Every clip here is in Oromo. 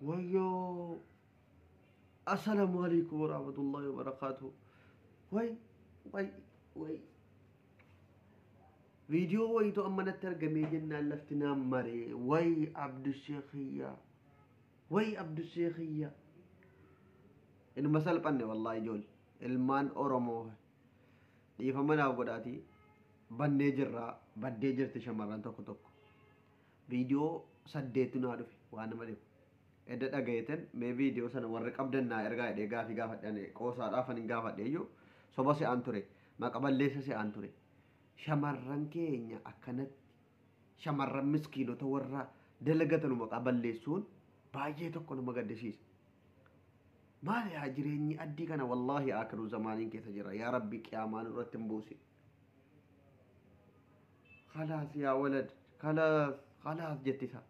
Wayyoo, assalaamu alaikum warahmatullahi wabarakaatuh. Way way way, viidiyoo wayitu amma natti argamee jennaan lafti naan maree. Way Abdusheekiyya, way Abdusheekiyya, ilma salphanne wallaahi. Ijoollee ilmaan Oromoo, dhiifama naaf godhaatii, bannee jirraa, baddee jirti. Shamarran tokko tokko viidiyoo 8 naa dhufe. Waan nama dhibu edda dhagayetan. Mee viidiyoo sana warri qabdan naa ergaa jedhee gaafii gaafadhe. Qoosaadhaaf ani gaafadhe iyyuu soba se'aan ture, maqa balleessa se'aan ture. Shamarran keenya akkanatti shamarran miskiinota warra dalagatanu maqaa balleessuun baay'ee tokko nama gaddisiisa. Maali yaa jireenyi addii kana? Wallaahi akiruu zamaaniin keessa jira. Yaa Rabbi, qiyaamaan irratti hin buusin. Khalaas yaa walad, khalaas, khalaas jettisa.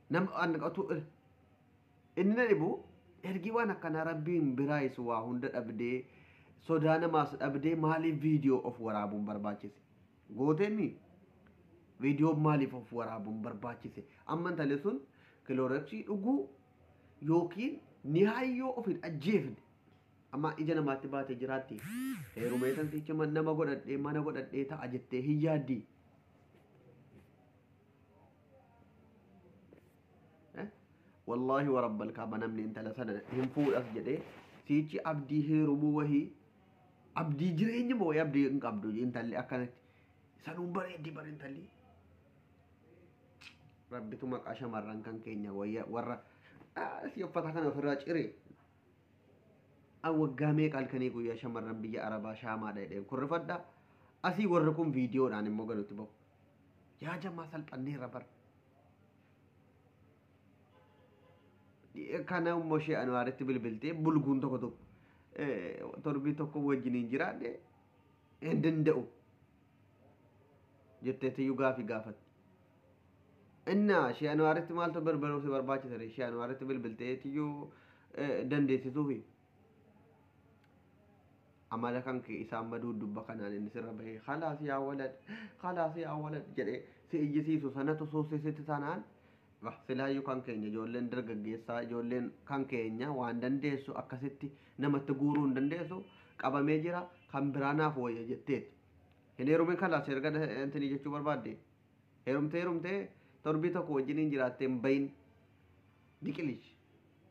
Nama anqatu inni na dhibu ergi waan akkanaa Rabbiin biraayis waa hunda dhabdee, sodaa namaas dhabdee, maaliif viidiyoo of waraabuun barbaachise? Gooteemi viidiyoo maaliif of waraabuun barbaachise? Amma intalli sun kilooreksii dhuguu yookiin ni hayyoo of hin ajjeefne amma ija namaatti baatee jiraatti. Heerumee san sicha nama godhadhee mana godhadhee ta'a jettee hin yaaddii. Wallaahi warabbal kaaba, namni intala sana hin fuudhas jedhee siichi abdii heerumuu wahii, abdii jireenya moo wayii abdii hin qabdu intalli akkanatti. Sanuun bareeddi bara intalli. Rabbitu maqaa shamarran kan keenya wayya warra si uffata kana ofirraa cire. An waggaa meeqa halkanii guyyaa shamarran biyya Arabaa shaamaadha jedheen kurrifadha. Asii warri kun viidiyoodhaan immoo galutti bahu. Yaa jamaa, salphanneerra bara. Kana immoo ishee Anuwaaritti bilbiltee bulguun tokko tokko torbii tokko wajjiniin jiraadhe hin danda'u jetteetiyyuu gaafii gaafatti. Innaa ishee Anuwaaritti maaltu bilbiluu si barbaachisa? Ishee Anuwaaritti bilbilteetiyyuu dandeessisuufi. Amala kan kee isaan maduu dubba kanaan inni sirra bahee khalaas yaa walad, khalaas yaa walad jedhee si iyyisiisu sanatu suusisitti tanaan. Silaayyuu kan keenya ijoolleen dargaggeessaa, ijoolleen kan keenya waan dandeessu akkasitti namatti guuruu hin dandeessu. Qabamee jira, kan biraa naaf wayya jetteeti. Hin heerumin kalaas erga intinii jechuu barbaadde. Heerumtee heerumtee torbii tokko wajjiniin jiraattee hin bahin diqilish.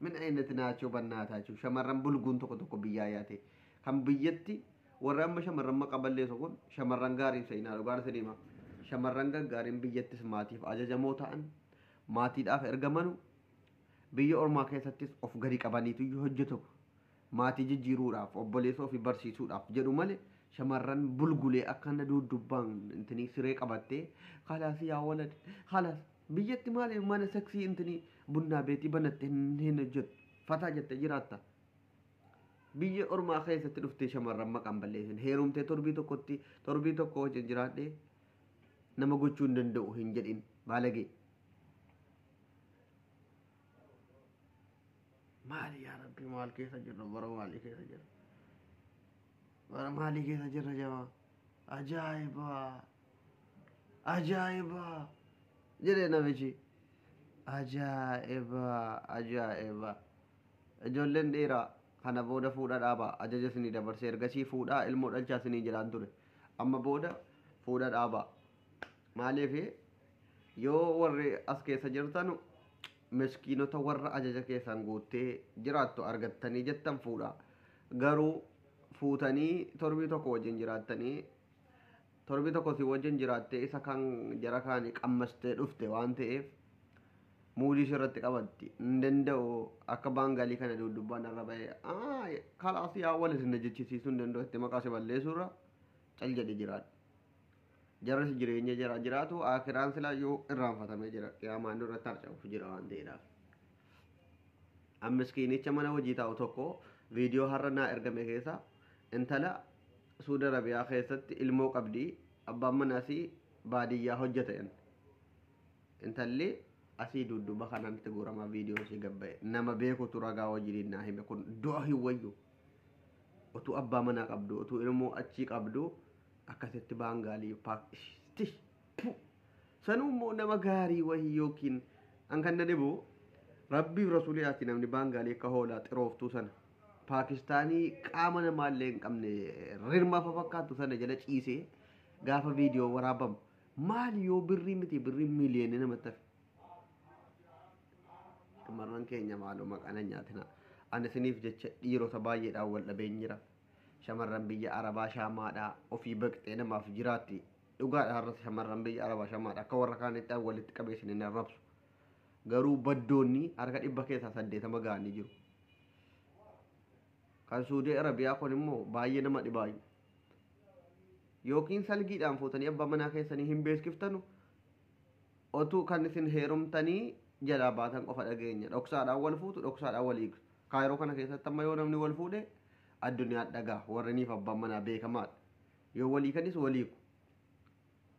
Min aynati naachoo bannaataachuu shamarran bulguun tokko tokko biyyaa yaate. Kan biyyatti warri amma shamarran maqa balleessu kun shamarran gaariin seenaa dhugaan isin hima. Shamarran gaggaariin biyyattis maatiif ajajamoo ta'an, maatiidhaaf ergamanu, biyya ormaa keessattis of gadi qabaniitu hojjetu, maatii jijjiiruudhaaf, obboleessa ofii barsiisuudhaaf jedhu malee, shamarran bulgulee akkana duddubbaan intinii siree qabattee khalaas yaa walad khalaas biyyatti maali mana seksii intinii bunnaa beetii banatte hin hojjettu, fataa jettee jiraatta. Biyya ormaa keessatti dhuftee shamarran maqaan balleessin. Heerumtee torbii tokkotti torbii tokko wajjin jiraadhee nama gochuu hin danda'u hin jedhin, baalagee. Maali yaa Rabbi, maal keessa jirra? Bara maalii keessa jirra? Bara maalii keessa jirra jamaa? Ajaa'iba! Ajaa'iba! Jedhee namichi. Ajaa'iba! Ajaa'iba! Ijoolleen dhiiraa kana booda fuudha dhaabaa, ajaja isinii dabarsee. Ergasii fuudhaa ilmoo dhalchaa isinii jedhaan ture. Amma booda fuudha dhaabaa. Maaliif yoo warri as keessa jirtanu miskiinota warra ajaja keessan guuttee jiraattu argattanii jettan fuudha. Garuu fuutanii torbii tokko wajjin jiraattanii, torbii tokko si wajjin jiraattee isa kan jara kaanii qammastee dhufte waan ta'eef muudii sirratti qabatti. Hin danda'u, akka baangalii kana duddubbaan irra bahee kalaas yaa wal isin jechisiisuu hin danda'u. Itti maqaa si balleessuurra cal jedhe jiraadhu. Jarris jireenya jara jiraatu akiraan silaa yoo irraanfatamee jira, qiyaamaan irratti harca'uuf jira waan ta'eedhaaf. Miskiinicha mana hojii taa'u tokko viidiyoo har'a naa ergame keessa intala Suudi Arabiyaa keessatti ilmoo qabdi, abbaan manaasii baadiyyaa hojjeta. Intalli asii dudduba kanatti guuramaa viidiyoon si gabba'e nama beekutu ragaa wajjiniin naa hime. Kun du'a hin wayyu. Utuu abbaa manaa qabdu, utuu ilmoo achii qabdu, akkasitti baangaalii paak. Sanuu immoo nama gaarii wahii yookiin an kan na dhibu Rabbiif rasuuliidhaati namni baangaalii akka hoolaa xirooftuu sana Paakistaanii qaama namaallee hin qabne rirma fakkaattu sana jala ciisee gaafa viidiyoo waraabamu maal yoo birrii miti birrii miiliyoonii namatti hafe. Shamarran keenya maaloo maqaan hin nyaatina. Ani isiniif jecha dhiirota baay'eedhaan wal dhabeen jira. Shamarran biyya Arabaa shaamaadhaa ofii baqxee namaaf jiraatti. Dhugaadha har'as shamarran biyya Arabaa shaamaadha. Akka warra kaanitti walitti qabee isin hin arrabsu. Garuu baddoonni harka 80% ga'anii jiru. Kan Suudii Arabiyaa kun immoo baay'ee nama dhibaayu. Yookiin salgiidhaan fuutanii abbaa manaa keessanii hin beeskiftanu otuu kan isin heerumtanii jalaa baatan qofa dhageenya. Dhoksaadhaan wal fuutu, dhoksaadhaan wal hiiku. Kaayiroo kana keessatti amma yoo namni wal fuudhe addunyaa dhagaa warriniif abbaan manaa beekamaadha. Yoo walii kanis wal hiiku.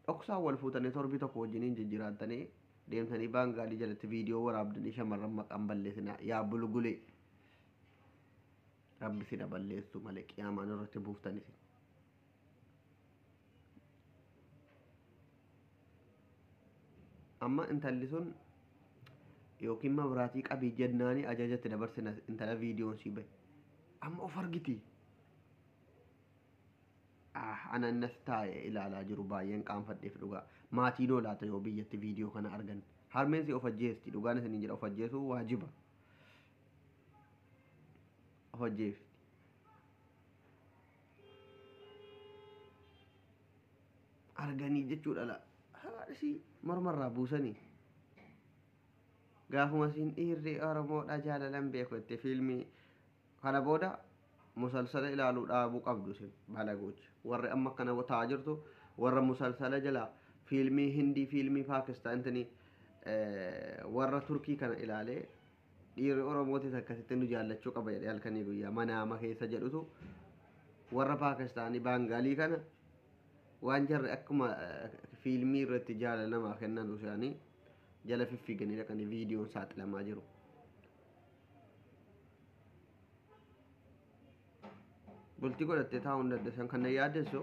Dhoksaan wal fuutanii torbii tokko wajjiniin jijjiiraattanii deemtanii baangaalii jalatti viidiyoo waraabdanii shamarran maqaan balleessinaa yaa bulgulee. Rabbi sina balleessu malee qiyaamaan irratti buuftan isin. Amma intalli sun yookiin mabraatii qabii jennaani ajajatti dabarsina intala viidiyoon sii bahe. Amma of argiti. Ana innas taa'ee ilaalaa jiru baay'een qaanfadheef dhugaa. Maatiin oolaata yoo biyyatti viidiyoo kana argan. Harmeen si of ajjeesti dhugaan isiniin jedha of ajjeesuu waajiba. Of ajjeefti. Arganii jechuudha la. Haadhisii mormarraa buusanii. Gaafuma siin dhiirri Oromoodha jaalalan beeku itti fiilmii kana booda musalsala ilaaluu dhaabuu qabdu isin balagochi. Warri amma akkana ta'aa jirtu warra musalsala jala fiilmii Hindii fiilmii Paakistaantini warra Turkii kana ilaalee dhiirri Oromootis akkasitti nu jaallachuu qaba jedhee halkanii guyyaa manaama keessa jedhutu warra Paakistaanii Baangaalii kana waan jarri akkuma fiilmii irratti jaalala namaa kennan isaanii jala fiffiiganii dhaqanii viidiyoon saaxilamaa jiru. Bultii godhattee taa'uu hin dandeessan kan na yaaddessu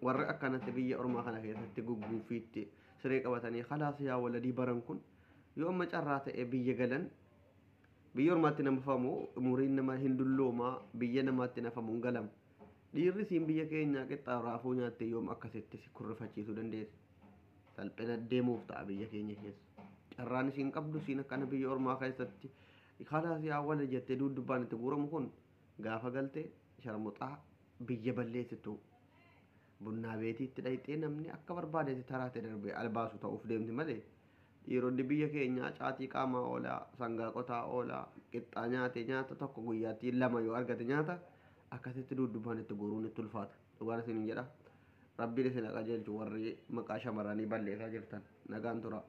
warri akkanatti biyya ormaa kana keessatti gugguufiitti siree qabatanii khalaas yaa waladii baran kun yoo amma carraa ta'e biyya galan biyya ormaatti nama famu umuriin nama hin dulloomaa biyya namaatti nafamu hin galamu. Dhiirri siin biyya keenyaa qixxaa raafuu nyaattee yoom akkasitti si kurrifachiisuu dandeesse. Salphina deemuuf ta'a biyya keenya keessa. Carraan isiin qabdu siin akkana biyya ormaa keessatti khalaas yaa wala jettee duddubbaan itti guuramu kun gaafa galte sharmuxaa biyya balleessitu bunnaa beetiitti dhayxee namni akka barbaadetti taraate darbee albaasu ta'uuf deemti malee dhiironni biyya keenyaa caatii qaamaa oolaa sangaa qotaa oolaa qixxaa nyaate nyaata tokko guyyaatti lama yoo argate nyaata akkasitti duddubbaan itti guuruun itti ulfaata. Dhugaan isiniin jedha. Rabbiin isin haa qajeelchu warri maqaa shamarranii balleessaa jirtan nagaan tura.